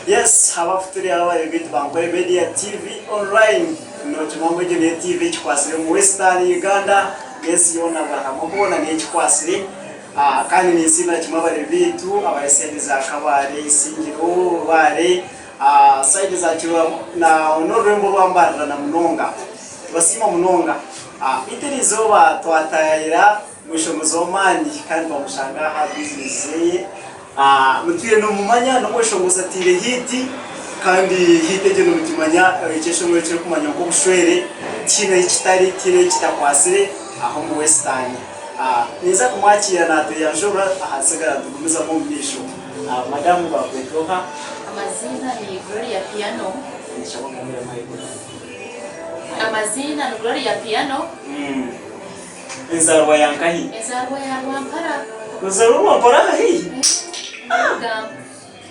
Yes, abafu turi aba bari baitu Bankore Media TV online. Nokimanya ngu egyo niyo TV ekikwatsire omu Western Uganda n'ensi yoona buri hamwe hoona niyo ekikwatsire. Ah, kandi ninsiimira kimwe abari baitu abari side za Kabale, Isingiro, Rubare, ah, side za Kirwa na n'orurembo orwa Mbarara na munonga. Tubasiima munonga. Ah, beitu eriizooba twatayayira Omweshongozi w'amaani kandi twamushanga aha bizinesi zeye. Mutwire nimumumanya n'omweshongozi ataire hiiti kandi hiiti egyo nimugimanya ekyeshongoro ekirikumanywa nk'obushwere tihaine ahu kitari tihaine ahu kitakwatsire aha omu wesitani. Ninza kumwakiira natweyanjurira ahasigara nitugumizamu omu maisho. Madamu bakweta oha? Amaziina ni Gloria Piano. Amaziina ni Gloria Piano. Enzaarwa ya nkahi? Enzaarwa ya Rwampara. Ozaarwa Rwampara aha haihi? Muri Bugamba.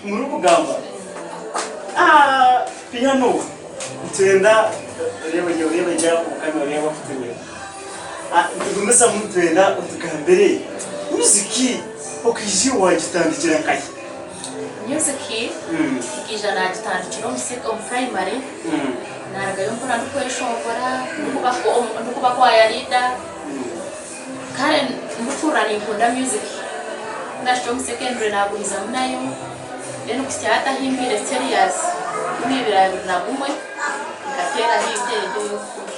Muri Bugamba? Ah, piano. Nitwenda oreebe gye oreebe gye omu kamera oreebe oku turi. Ah, nitugumizamu nitwenda otugambire music okaija waagitandikira nkahi? Music nkaija naagitandikira omu primary. Naarugayo mpurira ndikweshongora, ndikuba choir leader, kare ndikuhurira ninkunda music. Ku naahikire omu secondary naagumizamu nayo, then kuhitsya hati ahu mbaire serious, 2021 nkateera hit egyo ey'obukumi.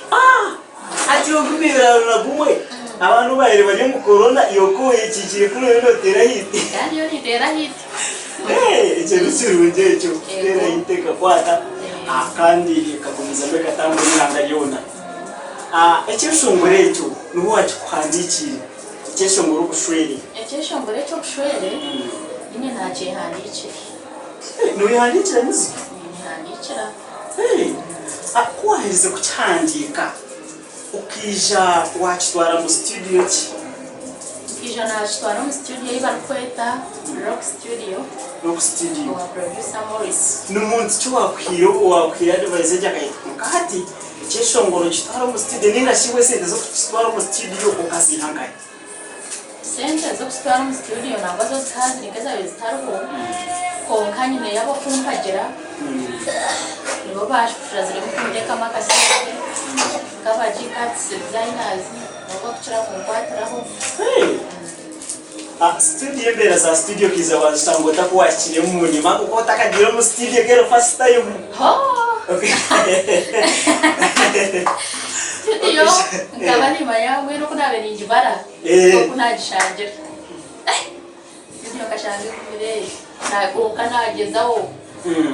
Hati 2021 abantu babaire bari omu corona iwe ku oyekiikire kunu oriyo nooteera hit? Nkaba ndiyo ninteera hit. Ekyo ni kirungi ekyo kuteera hit ekakwata kandi ekagumizamu ekatambura eihanga ryona. Ekyeshongoro ekyo niwe waakikuhandiikiire? Ekyeshongoro obushwere? Ekyeshongoro eky'obushwere niinye naakyehandiikire. Nooyehandiikira music? Ninyehandiikira. Ku waaherize kukihandiika okaija waakitwara mu situdiyo ki? Nkaija naakitwara omu situdiyo ei barikweta Rock Studio. Rock Studio. Owa producer Maurice. Ni muntu ki owaakuhaire owaakuhaire advice egyo akagira ati kwonka hati ekyeshongoro kitware omu situdiyo nainga shi iwe esente z'okukitwara omu situdiyo okaziiha nkahi? Sente z'okukitwara omu situdiyo nangwa zo zikaba ziri nk'ezaabaire zitariho, kwonka nyineyo ab'okumpagira nibo baashuraziremu kunteekamu akasente nk'aba G-Cuts Designers nibo barikukira kunkwatiraho. Situdiyo embeera za situdiyo okaija waazishanga ota ku waahikiremu nimanya ngu okaba otakagiire omu situdiyo ekaba eri fasiti tayimu. Situdiyo nkaba nimanya mbwenu oku naabaire ningibara oku naagishangire. Situdiyo nkashanga egumire kwonka naagyezaho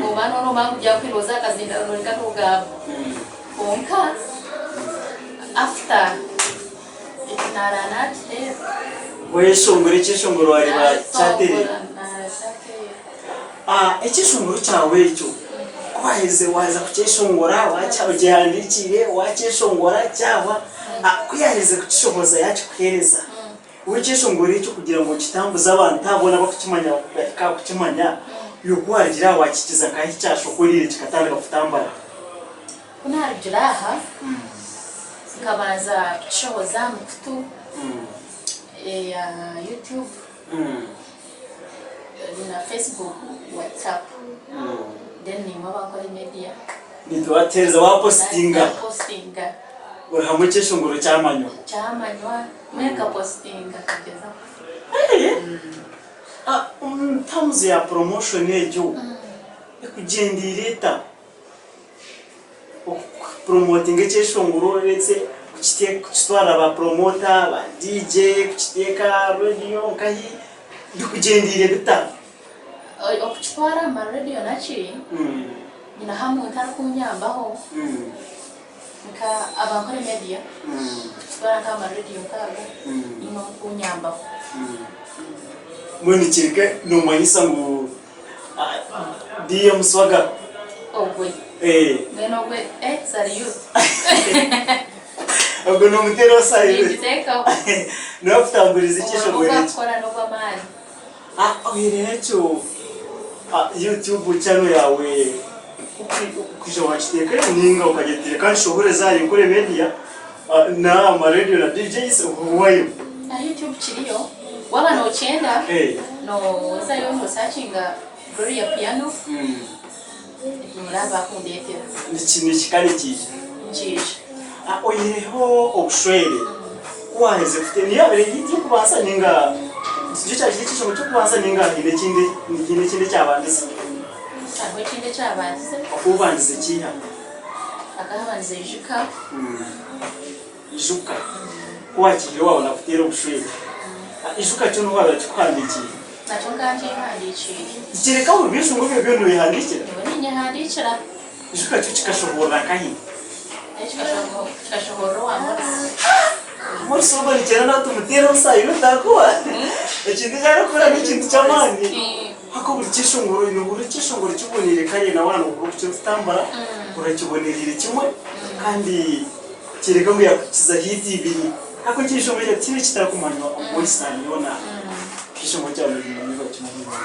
oba noona ngu byakuhwera oze aha kazindaaro noreka nogamba kwonka after naaraara naagiteera. Wayeshongora ekyeshongoro wareeba kyatereera? Ekyeshongoro kyawe ekyo ku waherize waaza kukyeshongora ogyehandikiire wakyeshongora kyahwa, ku yaaherize kukishohoza yaakikuheereza, iwe ekyeshongoro ekyo kugira ngu okitambuze abantu abo boona abakukimanya bahike aha kukimanya, iwe ku waarugira aha waakikiza nkahi kyashokoreire kikatandika kutambara? Ku naarugire aha nkabanza kukishohoza aha mikutu eya YouTube. Na Facebook, WhatsApp then naimwe abakora media. Nitubateereza wapositinga. Napositinga. Buri hamwe ekyeshongoro kyamanywa. Kyamanywa, mbwenu nkapositinga nkagyezaho. Omu terms ya promotion egyo ekugyendeire eta? Okupuromotinga ekyeshongoro oreetse kukitwarira ba puromota, ba DJ, kukiteeka aha reediyo nkahi, bikugyendeire bita? Okukitwara aha mareediyo naki, nyineho omuntu arikunyambaho nka abankore media, kukitwara nk'aha mareediyo nk'ago, nyine orikunyambaho. Mbwenu kireka noomanyisa ngu DM Swagger. Ogwe. Eh. Mbwenu ogwe eh salute. Ogwe nomuteeraho salute. Ningiteekaho. Niwe akutamburiza Omurimo ogu akukora n'ogw'amaani. Ah oyihireho ekyo YouTube channel yaawe okaija wakiteekayo ninga okagiteeka kandi shohoreza ahari Nkore Media na ama radio na DJs owayo. Aha YouTube kiriyo. Waaba nookyenda, noozayo noosakinga Gloria Piano. Nimuraba bakundeetera. Nikihika nikiija? Nikiija. Oihireho obushwere, ku waaherize kute niyo yaabaire eri hit y'okubanza nainga nikyo kyabaire kiri ekyeshongoro ky'okubanza nainga haine ekindi haine ekindi ekyabandize? Hariho ekindi ekyabandize. Obandize kiiha? Hakaba habandize Ijuka. Ijuka. Ku waakiihire waabona kuteera obushwere. Ijuka kyo n'oha owaabaire akikuhandiikiire? Nakyo nkaba nkyehandiikiire. Kireka buri byeshongoro ebyo byona oyehandiikira? Nyowe niinyehandiikira. Ijuka kyo kikashoboorora nkahi? Nakyo kikashoboorora owa Morris. Morris ogwo nikyenda nawe tumuteere omusaayi otakuba. Ekintu eki arikukora n'ekintu ky'amaani. Kwonka buri kyeshongoro oine buri kyeshongoro kiboneire kare na waaba nohurira oku kirikutambura orakibonereire kimwe kandi Kyereka ngu yakukiza hit ibiri. Hako ekyeshongoro ekyo tihaine ekitarikumanywa omu Western yoona. Ekyeshongoro kyawe nikimanyirwa kimwe munonga.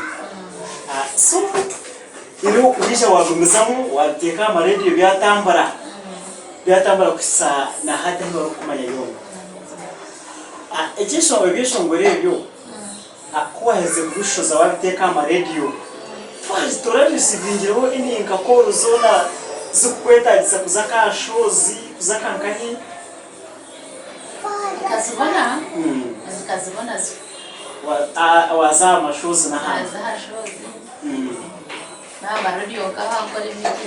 So reero waija wagumizamu wabiteeka aha marediyo byatambura, byatambura kuhitsya na hati ahu barikukumanya yoona. Ekyeshongoro ebyeshongoro ebyo Ku waaherize kubishoza waabiteeka aha marediyo, torarisivingireho any nka call zoona zikukwetaagisa kuza nka aha shows, kuza nka nkahi? Nkazibona, nkazibona zo. Waaza aha ma shows n'ahandi? Naaza aha shows, n'aha marediyo nkaho nkora ebintu.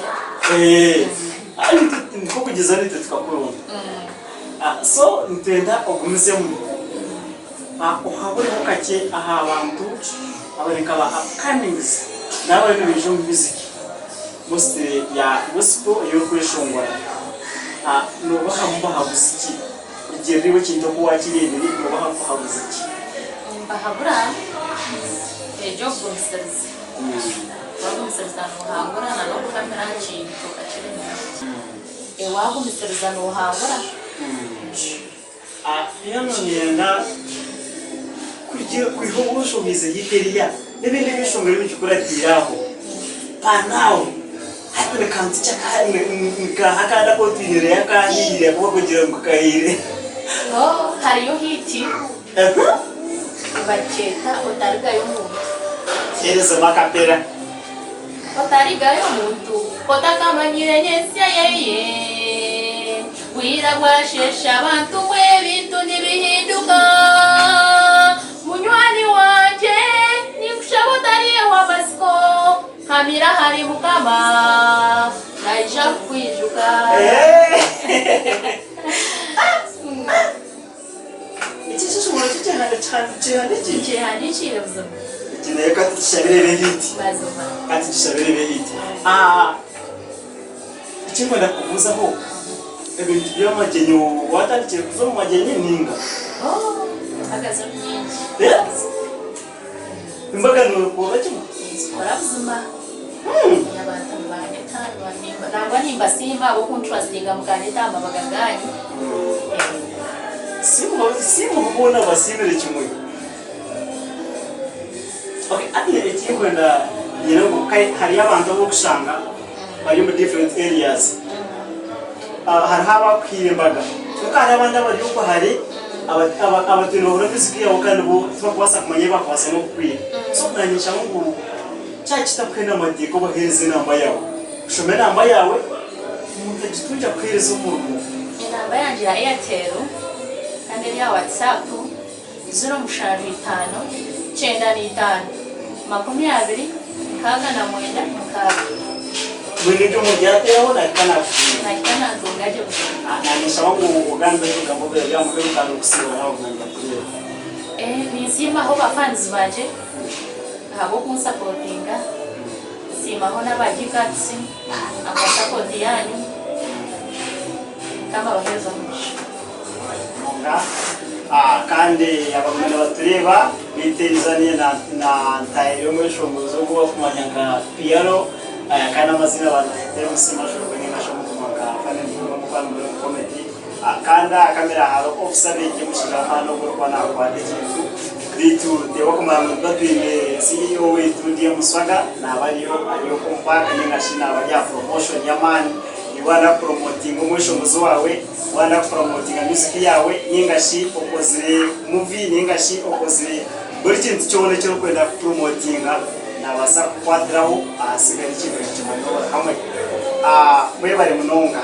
Nikwo kugyeza naitwe tukakuronda. So nitwenda ogumizemu. Ohabureho kakye aha bantu abari nka ba upcomings nabo abariyo nibaija omu music mostly ya gospel ey'orikweshongora. Nobaha buhabuzi ki? Kurugiirira iwe ekintu oku wakireebire nobaha buhabuzi ki? Nimbahabura eby'okugumisiriza. Wagumisiriza nohangura na n'okuhamira aha kintu okakirema. Wagumisiriza nohangura. Mbwenu niinyenda kwiha obu oshomiize haitu eriya n'ebindi ebyeshongoro ebigikuratiire aho panaawo hati ni kantu ki nikaha akandi aku otwihireyo akahiire aku barikugira ngu kahiire? Hariyo hiiti nibagyeta otarigayo omuntu. Heerezemu akapera. Otarigayo omuntu otakamanyire nyentsya yeye. Bwira bwasheesha abantu mwe ebintu nibihinduka. Munywani wangye ninkushaba otarihwa amatsiko, hamira ahari Mukama naija kukwijuka. Eki ekishongoro kyo kihandiikire? Nkyehandiikiire buzima. Eki nayo ka tugishabire ebe hit. Mazima. Ka tugishabire ebe hit. Eki ndikwenda kukubuuzaho, ebintu by'amagyenyi waatandikire kuza omu magyenyi nainga? Oh, mpagaze omu nyingi. Embaga noozikorera kimwe? Ninzikora buzima. Abantu nibanyeta, nangwa nimbasiima ahabw'okuntrustinga mukanyeta aha mabaga gaanyu. Siima boona basiimire kimwe. Okay, hati eki ndikwenda nyine ngu hariyo abantu abu orikushanga bari omu different areas. Hariho abakuhiire embaga kwonka hariho abandi abari okwo hare abatwire nibahurira music yaawe kandi bo tibarikubaasa kumanya ebi bakubaasa n'okukwiha. So naanye nshaba ngu kyaba kitakuhenda amateeka obaheereze enamba yaawe. Oshome enamba yaawe omuntu agitungye akuheereze omurimo. Enamba yangye ya Airtel kandi eri aha WhatsApp ziro 75 95 20 69. Mbwenu egyo omuntu yaateeraho naahika naakutunga. Naahika nantunga gye buzima. Naanye nshaba ngu ogambe ebigambo byawe bya muheru kandi okusiibura nawe obu nkakureeba. Ninsiimaho ba fans bangye ahabw'okunsapotinga, nsiimaho n'aba Gkats ahabwa sapoti yaanyu. Mukama abaheereze omugisha. Munonga kandi abagumire nibatureeba beitu eriizooba ntahirire omweshongozi ogu barikumanya nka Piano kandi amaziina banayeta MC Mashokwe ninga shi omukuma nka Fanny Mukuru Comedy kandi aha kamera hariho Officer Beigi omushaija w'amaani ogu orikuba nakwata ekintu beitu niteeba kumanya ngu nituba twine CEO weitu DM Swaga naaba ariyo ari omu paaka ninga shi naaba ari aha promotion y'amaani. Waaba kupromotinga omweshongozi waawe, waaba kupromotinga music yaawe ninga shi okozire movie ninga shi okozire buri kintu kyona eki orikwenda kupromotinga. Naabaasa kukukwatiraho ahasigara ekintu nikimanywa buri hamwe. Mwebare munonga.